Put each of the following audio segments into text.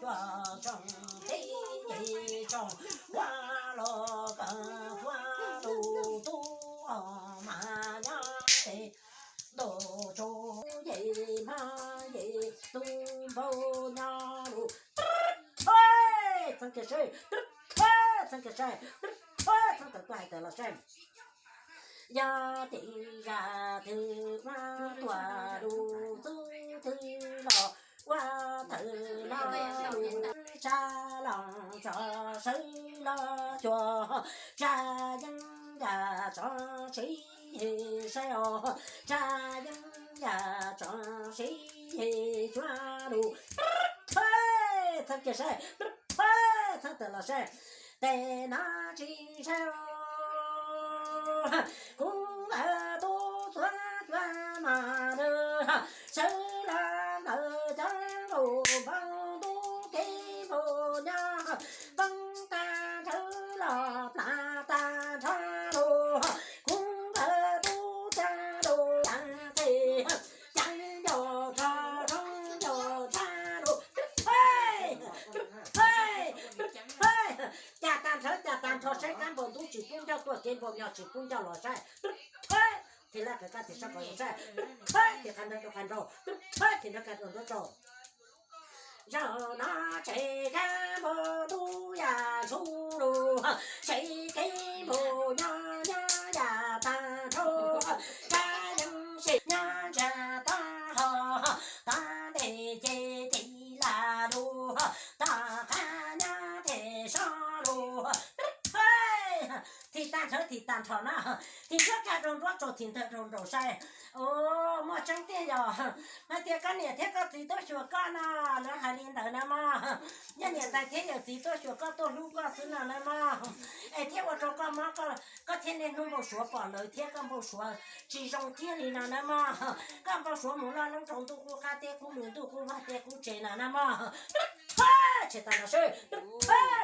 Tsoom teb ces tsoom huab los kawm huab lus tub os mas nyob ces ntuj tsaus ces hmab ces tub npau nyob lus. Txheeb kiag saib, txheeb kiag saib, txheeb tawm tuaj hais tawm los saib. Yog tim zaj twg muab tuaj lus txub twg los ua tawm los lus, tsa los tso sawv los cuag, tsa yeeb yam tso siv saib os, tsa yeeb yam tso siv cuag lus. Txheeb kiag saib, txheeb tawm los saib. Tes no tsis ntshai, kuv nkawd tub txhua cua mas sawv los ntawm cov nkaus npoo tub kev npau nyob, poob tag nrho los plam tag nrho los, kuv nkawd tub coj los tag tes, cas ncaus rho zoo ncaus tshaj los, cas tag nrho cas tag nrho saib kab npau ntub tsis pub ncauj tuaj kev npau nyob tsis pub ncauj los saib, thib laj kab tim sab ko saib, thib qab nrog rau qab nraud, thib nrog kab rau nrab rau. Zaum no tsev kab npau ntub yam ntshua lus, tsev kev npau nyob nyob yam tag nrho, kab yeej sim nyob ntsiag to ho, tag ntes ces tim laj lus, tom qab nyob tim sab lus. Thib tag nrho thib tag nrho na, thib nrog kab rau nrab rau thib ntawd rau nraud saib. Muaj tseeb tiag yog hais tias koj niam thiab koj txiv tuaj xyuas koj no, lawv hais li ntawd na mog. Yog niam tais thiab yawm txiv tuaj xyuas koj tuaj hlub koj xwb no na mog, es thiaj ua rau koj mob koj thiaj niaj hnub npau suav pom lawv thiab koj npau suav tsis zoo kiag li no na mog. Koj npau suav mus loj loob rau ntuj qub qab teb qub nus ntuj qub vaj teb qub tsev no na mog. Tshem tag nrho seb,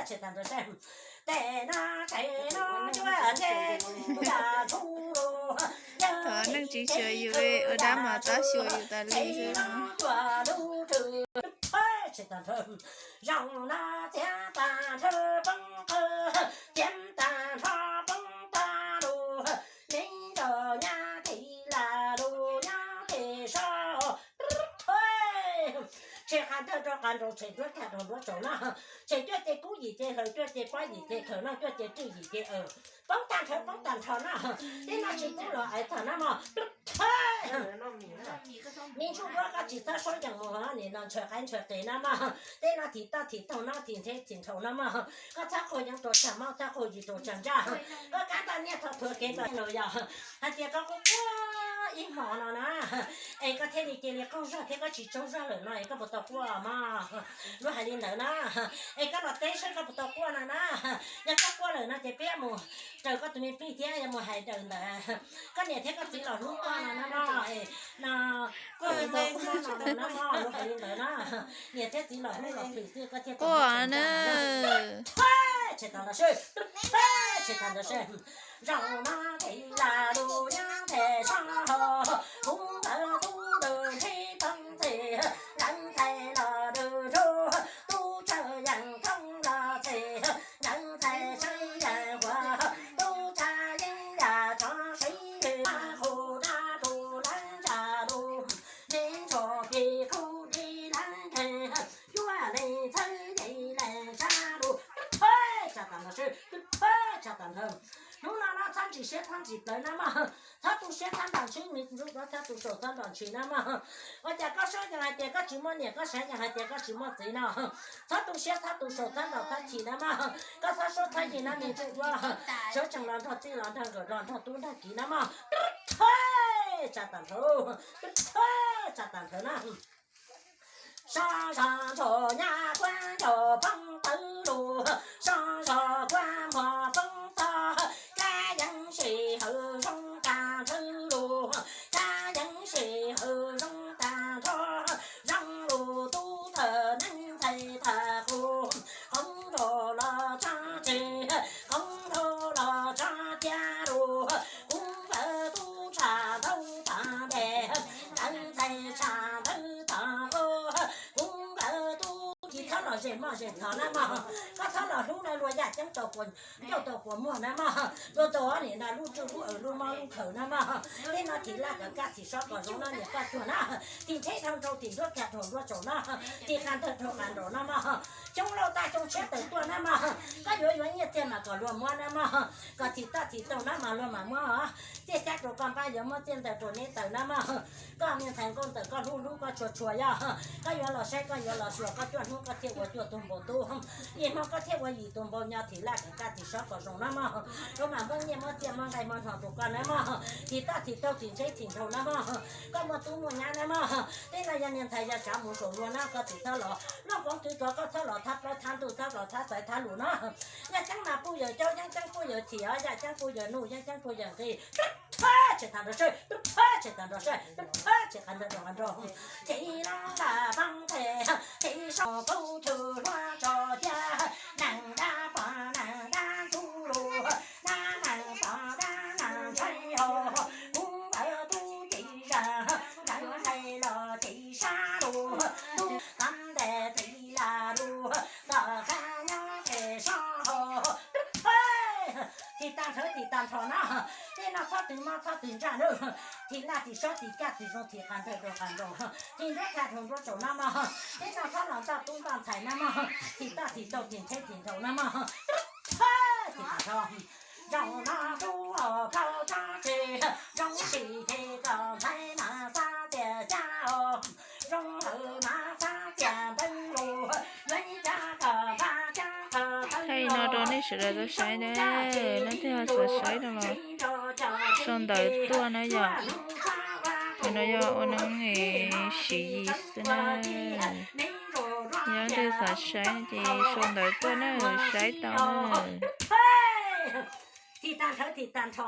tshem tag nrho seb. Tes no tes no cuaj tes, yam tshua lus, yog neeg tsis xyuas yus ua dab mas tab xyuas yus tas li xwb no. Tshem tag nrho. Zaum no txiav tag nrho poob qawg, txiav tag nrho poob tag lus, me nrog nyab tim laj lus nyob pem saud. Tshem qab ntawd rau qab nraud, tshem nruab cag rau nruab tsaus na, tshem cuaj ces kub yim ces hlawv, cuaj ces pab yim ces khawm no, cuaj ces rwj yim ces aws. Poob tag nrho poob tag nrho na, teb no tsis pub los ais tag na mog. Me ntsuj duab koj tsis txhob sawv yees mus nim no ntshaw qaib ntshaw qe na mog. Teb no thim toj thim taug no thim ntshe thim nrhaus no mog. Koj txhob qaug yeeb rau tsag mob, txhob qaug yim rau tsag ntsaj. Koj kab toj niaj tho thuav kev ntawm no yog hais tias koj quaj quaj ib hmo no na, es koj thiaj li cia li qaug zog thiab koj tsis tsaug zog lawm no es koj puas tau quaj mog? Luag hais li ntawd na, es koj los teb saib koj puas tau quaj no na. Yog koj quaj lawm no ces peb mus raws koj tus me plig thiab yuav mus hais raws ntawd koj niam thiab koj txiv los hlub koj no na mog. No, koj tus ntawd kuj muaj no na mog, luag hais li ntawd na. Niam thiab txiv los hlub los plhws xwb koj thiaj tau quaj na. Tshem tag nrho seb, tshem tag nrho seb. Zaum no tes laj lus nyob pem saud, kuv nkawd tub lawm ntsib poob txij, nkawd ntxhais los lwm zug, tub tsawg yeej thoob los txij, nkawd ntxhais sawv yeej huam, tub tsag yeeb yam tso siv, qhus dab qhus leeb ntsaj lus, me ntsuag plig qhub dib leeb nkeeg, cuaj leeg txhawb yim leeg sab lus. Tshem tag nrho seb, tshem tag nrho. Hnub no no txhob ntsim siab txhob ntsim plawv na mog. Txhob tu siab txhob nto ntswg, me ntsuj duab txhob tu saum txhob nto ntshis na mog. Ua cas koj sawv yees hais tias koj tsis muaj niam, koj sawv yees hais tias koj tsis muaj txiv no? Txhob tu siab txhob tu saum txhob nto txhob chim na mog. Koj txhob suab txhob yig na me ntsuj duab. Sawv tsees los nrog txij los nrog nkawm los nrog tub nrog kiv na mog. Tshem tag nrho, tshem tag nrho na. Sab zog ntsuag nyab kuab ncaus poob tawv lus, sab zog kuab muag poob tog, kab yeeb sij hawm zoo tag nrho lus, kab yeeb sij hawm zoo tag nrho, zoo lus tub thawj neeb ntxhais thawj qus, qoob nrog los tso tseg, qoob nrog los tso cag lus, kuv nkawd tub tshaj ntawd tag ntes, nkawd ntxhais tshaj ntawd tag, kuv nkawd tub zes moj zes thov na mog. Koj txhob los hlub na luag yaj ceeb tau quas ncauj tau quas muag na mog. Luag tau ob niam na lub tswj lub aws lub mob lub khawm na mog. Tej no thim laj kom kaj thim sob kom zoo na niam koj cuag na. Thim ntseb dhau nrau thim nruab khaj dhau nruab tsaus na. Thim qas ntawg dhau qas nraum na mog. Xyoo lauj taj xyoo tshiab tawm tuaj na mog. Koj yuav yuav nyiaj txiag mas kom luag muab na mog. Kom thim toj thim taug na mas luag mam muab os. Txiaj xyab rau koj npab yuav muab txiaj ntawg rau neb taws na mog. Koj me ntxhais nkauj ntxawm koj hlub hlub koj tshua tshua yog. Koj yuav los saib koj yuav los xyuas koj cuaj hnub koj thiaj ua cuaj tug npau tub. Ib hmo koj thiaj ua yim tus npau nyo thim laj kom kaj thim sob kom zoo na mog. Luag mam muab nyiaj muab txiaj muab nqaij muab hno rau koj na mog. Thim toj thim taug thim ntseb thim nraum na mog. Koj muaj tub muaj nyab na mog. Tej no yog niag ntxhais yog tsav mus saum luag na koj txhob los. Luaj foov twv rov koj txhob los thab plaub thab ntuj txhob los thab xaiv thab lus na. Yaj ceeb mas puj yawg caub yeeb ceeb puj yawg chim os yaj ceeb puj yawg nuj yeeb ceeb puj yawg nqi. Tub phab tsis tas nrog saib, tub phab tsis tas nrog saib, tub phab tsis tas nrog nrog. Ces loo ntam pab tes, ces sau kaub thw luaj tso cia, nees dab pom nees dab ntxub lus, dab nees pom dab nees ntshai hos, kuv ntawd tub ces zas, ntawd nqe los ces sab lus, tub tam ntes ces lam lus, tom qab nyob ces sab hos. Thim tag nrho thim tag nrho na, tej no txhob twv mob txhob twv ntsaj na, thim laj thim sob thim kaj thim zoo thim qas ntawg rau qas nraum, thim nruab khaj rau nruab tsaus na mog, tej no txhob los ntoj tub ntoj ntxhais na mog, thim toj thim taug thim ntseb thim nraum na mog. Thim tag nrho, zaum no tub os phauj tsob tseg zoo sim ces kom ntxhais mas xav tias cab os, zoo lawm mas xav tias nteeb lus, yuav ib cab kom npab cab qhov nteeb. Thaij no rau nej sawv daws tau saib na, leej twg ho xav saib no los sau ntawv tuaj na yom. Tus no yog ua neeb siv yis xwb na. Yog leej twg xav saib no ces sau ntawv tuaj na, saib tau na. Thim tag nrho thim tag nrho,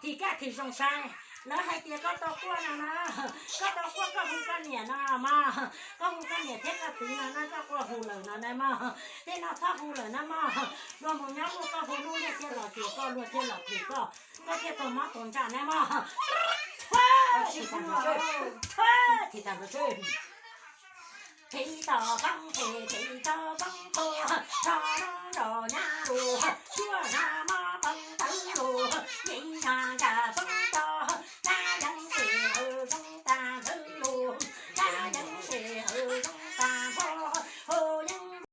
thim kaj thim zoo saib. Lawv hais tias koj tau quaj no na, koj tau quaj koj hu koj niam no mas, koj hu koj niam thiab koj txiv no na, koj quaj hu lawm no na mog. Tej no txhob hu lawm na mog. Luag mus nyob luag koj hu lub liaj thiaj los xyuas koj luag thiaj los plhis koj, koj thiaj tau mob tau ntsaj na mog. Thim tag nrho seb, thim tag nrho seb. Thim tom poob phem thim tom poob tuag, rho roob nrog nyab lus.